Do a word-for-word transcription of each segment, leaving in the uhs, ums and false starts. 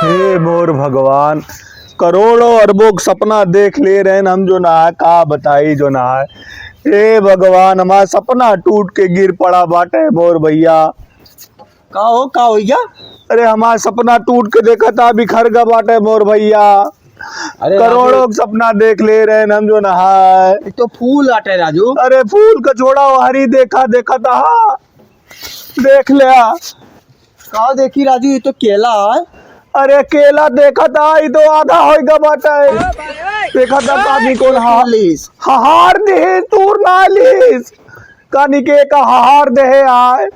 हे मोर भगवान, करोड़ों अरबों के सपना देख ले रहेन हम, जो ना है, का बताई जो ना है। हे भगवान, हमार सपना टूट के गिर पड़ा बाटे मोर भइया। का हो, का होइगा? अरे, हमार सपना टूट के देखा था, बिखर गा बाटे मोर भइया। अरे करोड़ों राजू, के सपना देख ले रहेन हम, जो ना है। ये तो फूल आटे राजू। अरे, फूल का छोड़ा, हरी देखा, देखा था, देख ले। का देखी राजू, ये तो केला है। अरे, केला देखा था, ये तो आधा होइगा बाटे। देखा था, पानी कौन हा-, हार दिहिस, तूर ना लिहिस। कानी के का हार देहे आए,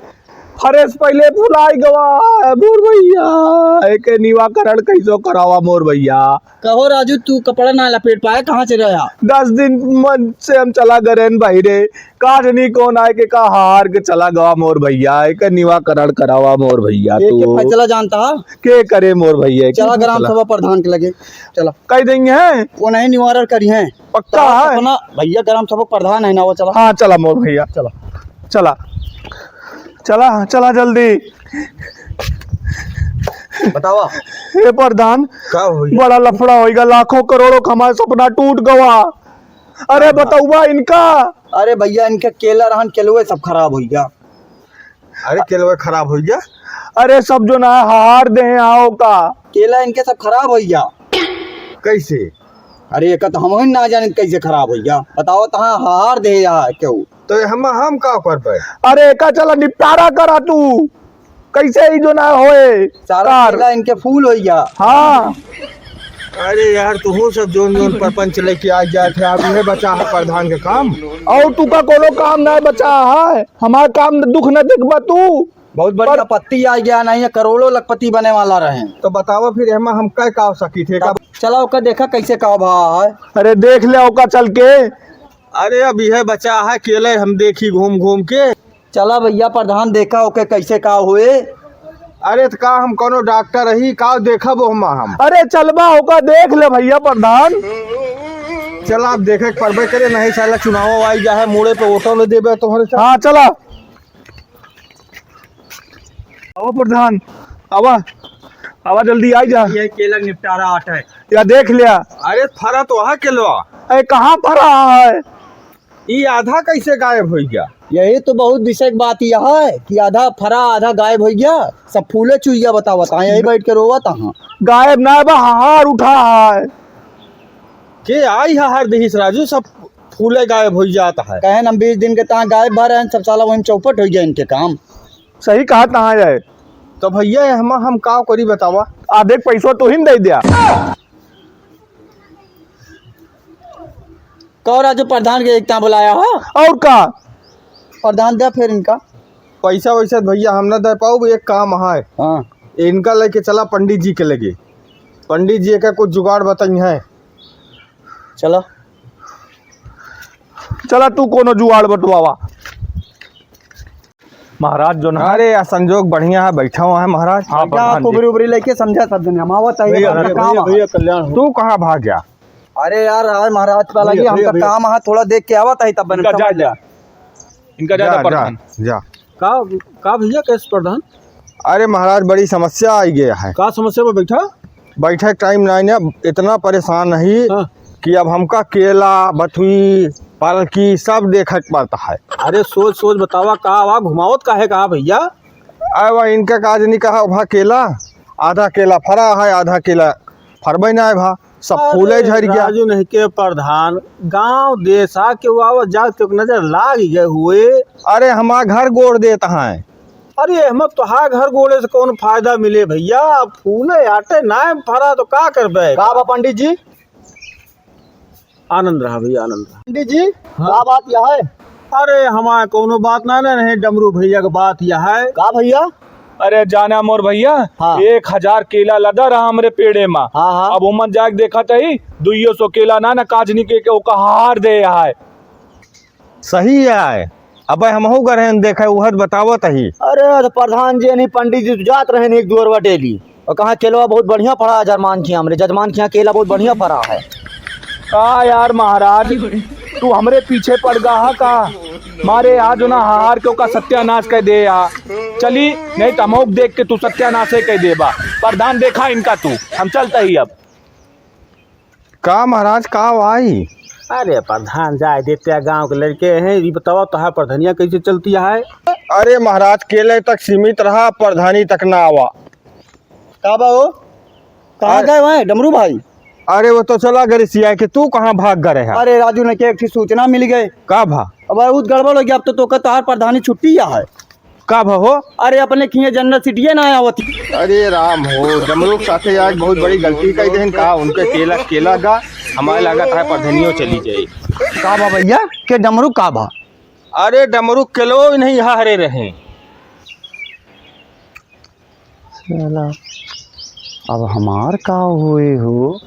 फरेस पहिले फुलाई गवा है, मोर भइया, एके निवाकरण कैसो करावा, मोर भइया। कहो राजू, तू कपड़ा ना लपेट पाए, कहाँ से रहा? दस दिन मन से हम चला गए रहन बहिरे, का जनी कौन आए के का हार के चला गवा, मोर भइया, एके निवाकरण करावा, मोर भइया, एक तू। फैसला जानता है? के करे, मोर भइया, के चला ग्राम फैसला? सभा प्रधान के लगे, चला। कह देंगे हैं? वो नहीं निवारण करी हैं। पक्का तो है? अपना भइया ग्राम सभा प्रधान है ना, वो चला। हाँ, चला मोर भइया, चला, चला, चला, चला जल्दी। बतावा। हे प्रधान, का होई? बड़ा लफड़ा होइगा, लाखों करोड़ों का हमार सपना टूट गवा। अरे बतावा इनका। अरे भइया, इनका केला रहन, केलवे सब खराब होइगा। अरे केलवा खराब होइगा? अरे सब जो ना हार देहे आओ का। केला इनके सब खराब होइगा। कैसे? अरे एका तो हमहू ना जाने कैसे खराब होइगा। बतावा तहाँ हार देहे आए केहू। तो हम, हम का करबे? अरे एका चला निपटारा करा तू। कैसे ही जो ना होए सारा कार। केला इनके फूल होइगा। हाँ। अरे यार, तुहू सब जोन जोन परपंच लेके आ जात है, अब इहे बचा है प्रधान के काम। और तू का कोनो काम ना बचा है, हमार काम दुख न देखबा तू। बहुत बड़ी पर आपत्ति आ गया, नहीं है, करोड़ों लखपति बने वाला रहे। तो बतावा फिर एमा हम कै का सकी थे का? चला ओका देखा कैसे का भा है। अरे देख ले ओका चल के। अरे अब इहे बचा है केले, हम देखी घूम घूम के। चला भइया प्रधान, देखा ओके कैसे का होए। अरे त का हम कौनो डॉक्टर रही, का देखब ओहमा हम? अरे चलबा ओका देख ले भइया प्रधान। चला अब देखे के परबे करे, नहीं साला चुनाव आई जा है, मुड़े पे वोटो ले देबे तोहरे से। हाँ चला। आवा प्रधान, आवा, आवा जल्दी आई जा। ये केला निपटारा आटा है। या देख लिया। अरे फरा तो है केलवा। अरे कहाँ फरा है? ई आधा कैसे गायब होइ गया? यही तो बहुत विषय की बात यह है कि आधा फरा, आधा गायब होइ गया। सब फूले चुइया बतावत हैं, यही बैठ के रोवत हैं। गायब ना बा, हार उठा है। के आई हार दिहिस राजू, सब फूले गायब होइ जात है। कहेन हम बीस दिन के तहाँ गायब भा रहेन, सब साला वहीं चौपट होइ गया इनके काम। सही कहा तहाँ जाए। तो भइया, हम, हम का करी बतावा? आधे के पैसवा तोहिन दे दिया। कहो राजू, प्रधान के एक तहाँ बुलाया हो? और का? प्रधान दे फिर इनका। पैसा वैसा भइया हम ना दे पाउब, एक काम है। हाँ। इनका लेके चला पंडित जी के लगे। पंडित जी का कुछ जुगाड़ बताई हैं। चला। चला तू कोनो जुगाड़ बतवावा। महाराज जो ना। अरे यार, संजोग बढ़िया है, बैठा हुआ है महाराज। हाँ, भैया, प्रधान जी। कुबरी उबरी लेके समझा सब दिन, हम आवत है, भैया, हमका भैया, काम भैया, है। भैया, कल्याण हो। तू कहाँ भाग गया? अरे यार, आज महाराज वाला भैया, जी, हमका भैया, भैया। काम है, थोड़ा देख के आवत है, तब बने इनका जा, समझ जा। जा। इनका जा, जा, जा, प्रधान। जा। का, का भैया, कैसे प्रधान? अरे महाराज, बड़ी समस्या आई गया है। का समस्या में बैठा? बैठे टाइम नहीं ना, इतना परेशान नहीं हाँ। कि अब हमका केला, बथुई, पालकी सब देखे के पड़ता है। अरे सोच सोच बतावा, का वा घुमावत काहे का भैया? अरे वह इनका काज नहीं कहा, वह केला, आधा केला फरा है, आधा केला फरबे ना है भा, सब अरे फूले झर गया। राजू नहीं के प्रधान, गांव देश आ के वो आवत जात के नजर लाग गए हुए। अरे हमार घर गोड़ देत हैं। अरे एहमा तोहार घर गोड़े से कौन फायदा मिले भैया? अब फूले आटे नाय फरा तो का करबे? का बा पंडित जी? आनंद रहा भैया, आनंद रहा। पंडित जी, हाँ। का बात यह है? अरे हमार कौनो बात ना, ना, नहीं, डमरू भैया के बात यह है। का भैया? अरे जाना मोर भैया, हाँ। एक हजार केला लदा रहा हमरे पेड़े मा। हाँ, हाँ। अब ओमन जाके देखत ही, दुइयो सौ केला ना, ना काजनी के, के ओका हार दे है। सही है। अबे हमहू गरहेन देखे, उहद बतावत ही। अरे, तो प्रधान जी, नहीं पंडित जी तो जात रहेन एक दुअरवा डेली। और कहा, "केलवा बहुत बढ़िया फरा है जजमान खिया हमरे, जजमान खिया केला बहुत बढ़िया फरा है।" का यार महाराज, तू हमरे पीछे पड़ गा हा का? मारे आज ना हार के ओका सत्यानाश कर दे या। चली, नहीं तो हमोक देख के तू सत्यानाशे कर देबा। प्रधान देखा इनका तू, हम चलता ही अब। का महाराज, का भाई? अरे प्रधान जाए देते, गांव के लड़के हैं, ये बताओ तोहार प्रधानिया कैसे चलती है? अरे महाराज, केले तक सीमित रहा, प्रधानी तक ना आवा। का बा हो? कहाँ अरे गए वहाँ डमरू भाई? अरे वो तो चला गरिसिया के, तू कहाँ भाग गए है? अरे राजू ने के एक ठे सूचना मिल गए। का भा? अब बहुत गड़बड़ हो गया, अब तो तोका तोहार प्रधानी छुट्टी या है। का भा हो? अरे अपने खिए जनरल सीटिए ना आवत। अरे राम हो, डमरू के साथे आज बहुत बड़ी गलती कर देहन का, उनके केला केला गा, हमारे लागत है प्रधानियो चली जाए। का भा भैया, के डमरू का भा? अरे डमरू केलो ही नहीं हरे रहे। साला, अब हमार का होए हो?